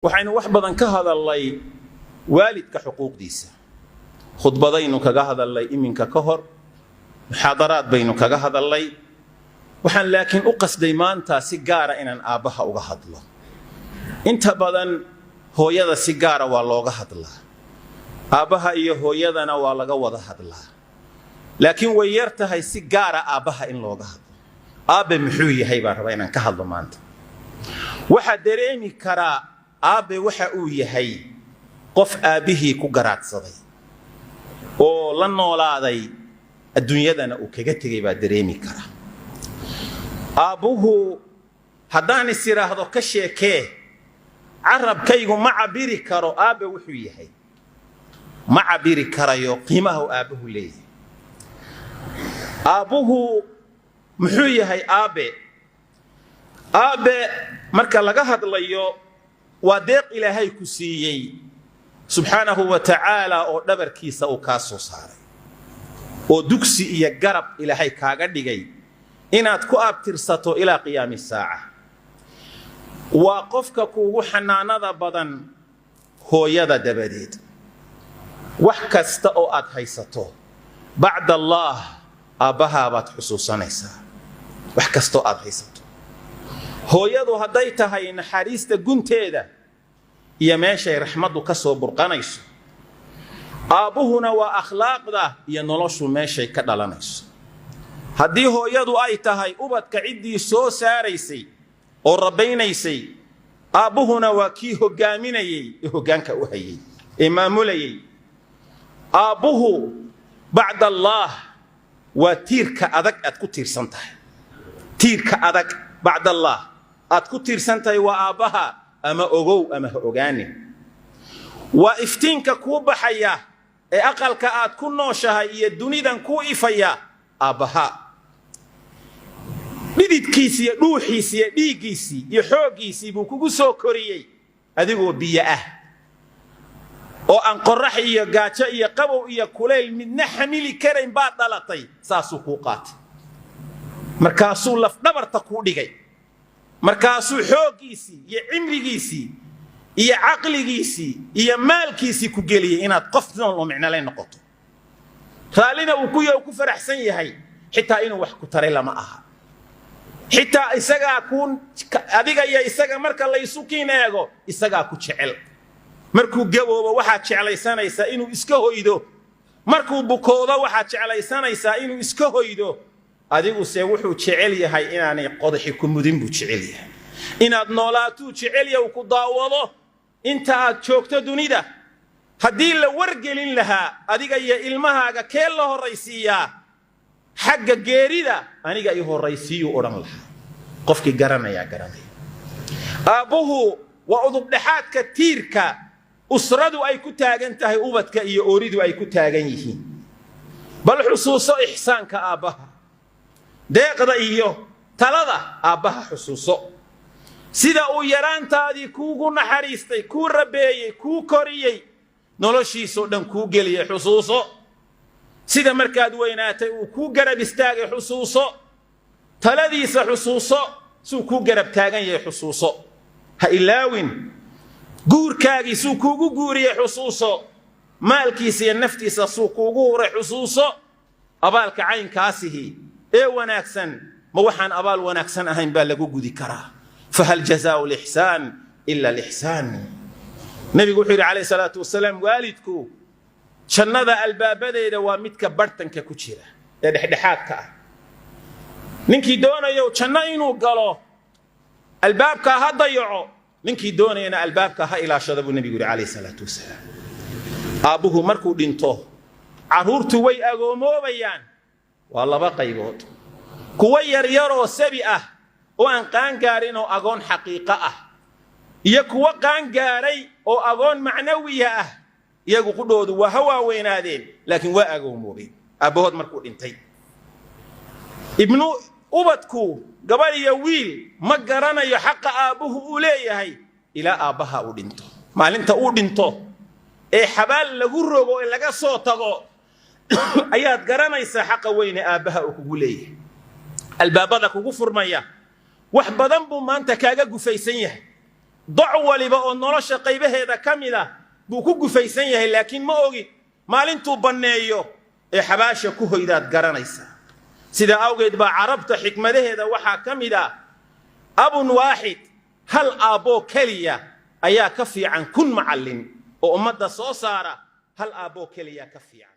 Waxaynu wax badan ka hadalnay waalidka xuquuqdiisa. Khudbadaynu kaga hadalnay iminka ka hor, muxaadaraad baynu kaga hadalnay. Waxaan laakiin u qasday maanta si gaara inaan aabbaha uga hadlo. Inta badan hooyada si gaara waa looga hadlaa, aabbaha iyo hooyadana waa laga wada hadlaa, laakiin way yar tahay si gaara aabbaha in looga hadlo. Aabbe muxuu yahay baan rabaa inaan ka hadlo maanta. Waxaa dareemi karaa aabbe waxa uu yahay qof aabbihii ku garaadsaday oo la noolaaday, adduunyadana uu kaga tegay baa dareemi kara. Aabbuhu haddaan is idhaahdo ka sheekee, carabkaygu ma cabiri karo aabbe wuxuu yahay, ma cabiri karayo qiimaha uu aabbuhu leeyahay. Aabbuhu muxuu yahay? Aabbe, aabbe marka laga hadlayo, waa deeq Ilaahay ku siiyey subxaanahu wa tacaala, oo dhabarkiisa uu kaa soo saaray, oo dugsi iyo garab Ilaahay kaaga dhigay inaad ku abtirsato ilaa qiyaami saaca. Waa qofka kuugu xanaanada badan hooyada dabadeed. Wax kasta oo aad haysato bacda Allaah, aabbahaa baad xusuusanaysaa. Wax kastoo aad haysato, hooyadu hadday tahay naxariista gunteeda iyo meeshay raxmaddu ka soo burqanayso, aabbuhuna waa akhlaaqda iyo noloshu meeshay ka dhalanayso. Haddii hooyadu ay tahay ubadka ciddii soo saaraysay oo rabbaynaysay, aabbuhuna waa kii hoggaaminayey ee hoggaanka u hayay ee maamulayey. Aabbuhu bacda Allaah waa tiirka adag aad ku tiirsan tahay. Tiirka adag bacda Allaah aad ku tiirsan tahay waa aabbaha, ama ogow ama ha ogaanin. Waa iftiinka kuu baxaya ee aqalka aad ku nooshahay iyo dunidan kuu ifaya. Aabbaha dhididkiisi iyo dhuuxiisi iyo dhiiggiisii iyo xooggiisii buu kugu soo koriyey, adigoo biyo ah oo aan qorrax iyo gaajo iyo qabow iyo kulayl midna xamili karayn baad dhalatay. Saasuu kuu qaatay, markaasuu lafdhabarta kuu dhigay, markaasuu xooggiisii iyo cimrigiisii iyo caqligiisii iyo maalkiisii ku geliyey inaad qof nool oo micnale noqoto. Raallina uu ku yahay, ku faraxsan yahay. Xitaa inuu wax ku taray lama aha, xitaa isagaa kuu, adiga iyo isaga marka laysu kiin eego, isagaa ku jecel. Markuu gaboobo waxaad jeclaysanaysaa inuu iska hoydo, markuu bukoodo waxaad jeclaysanaysaa inuu iska hoydo. Adiguse wuxuu jecel yahay inaanay qodaxi ku mudin buu jecel yahay, inaad noolaatuu jecel yahay, ku daawado inta aad joogto dunida. Haddii la wargelin lahaa adiga iyo ilmahaaga kee la horraysiiyaa xagga geerida, "Aniga i horraysiiyuu" odhan lahaa. Qofkii garanayaa garanaya. Aabbuhu waa udubdhexaadka tiirka usradu ay ku taagan tahay, ubadka iyo ooridu ay ku taagan yihiin. Bal xusuuso ixsaanka aabbaha, deeqda iyo talada aabbaha. Xusuuso sida uu yaraantaadii kuugu naxariistay, kuu rabeeyey, kuu koriyey, noloshiisoo dhan kuu geliyey. Xusuuso sida markaad weynaatay uu kuu garab istaagay. Xusuuso taladiisa, xusuuso suu kuu garab taagan yahay. Xusuuso, ha ilaawin guurkaagii suu kuugu guuriyey. Xusuuso maalkiisa iyo naftiisa suu kuugu huray. Xusuuso abaalka caynkaasihi ee wanaagsan. Ma waxaan abaal wanaagsan ahayn baa lagu gudi karaa? Fahal jazaau lixsaan ila lixsaan? Nebigu wuxuu yidhi calayhi salaatu wasalaam: "Waalidku jannada albaabadeeda waa midka barhtanka ku jira ee dhexdhexaadka ah. Ninkii doonayo janno inuu galo, albaabkaa ha dayaco; ninkii doonayana albaabkaa ha ilaashada," buu nebigu yidhi calayhi salaatu wasalaam. Aabbuhu markuu dhinto, carruurtu way agoomoobayaan. Waa laba qaybood: kuwo yaryaroo sabi ah oo aan qaangaarin oo agoon xaqiiqo ah, iyo kuwo qaangaaray oo agoon macnawiya ah. Iyagu qudhoodu waa ha waaweynaadeen, laakiin waa agoomoobeen aabbahood markuu dhintay. Ibnu ubadku, gabadh iyo wiil, ma garanayo xaqa aabbuhu uu leeyahay ilaa aabbaha uu dhinto. Maalinta uu dhinto ee xabaal lagu rogo ee laga soo tago ayaad garanaysaa xaqa weyne aabbaha uu kugu leeyahay. Albaabada kugu furmaya wax badan buu maanta kaaga gufaysan yahay. Doc waliba oo nolosha qaybaheeda ka mid ah buu ku gufaysan yahay, laakiin ma ogid. Maalintuu banneeyo ee xabaasha ku hoydaad garanaysaa. Sidaa awgeed baa Carabta xikmadaheeda waxaa ka mid ah: أب واحد, hal aabboo keliya ayaa ka fiican 1000 macallin oo ummadda soo saara. Hal aabboo keliya ka fiican.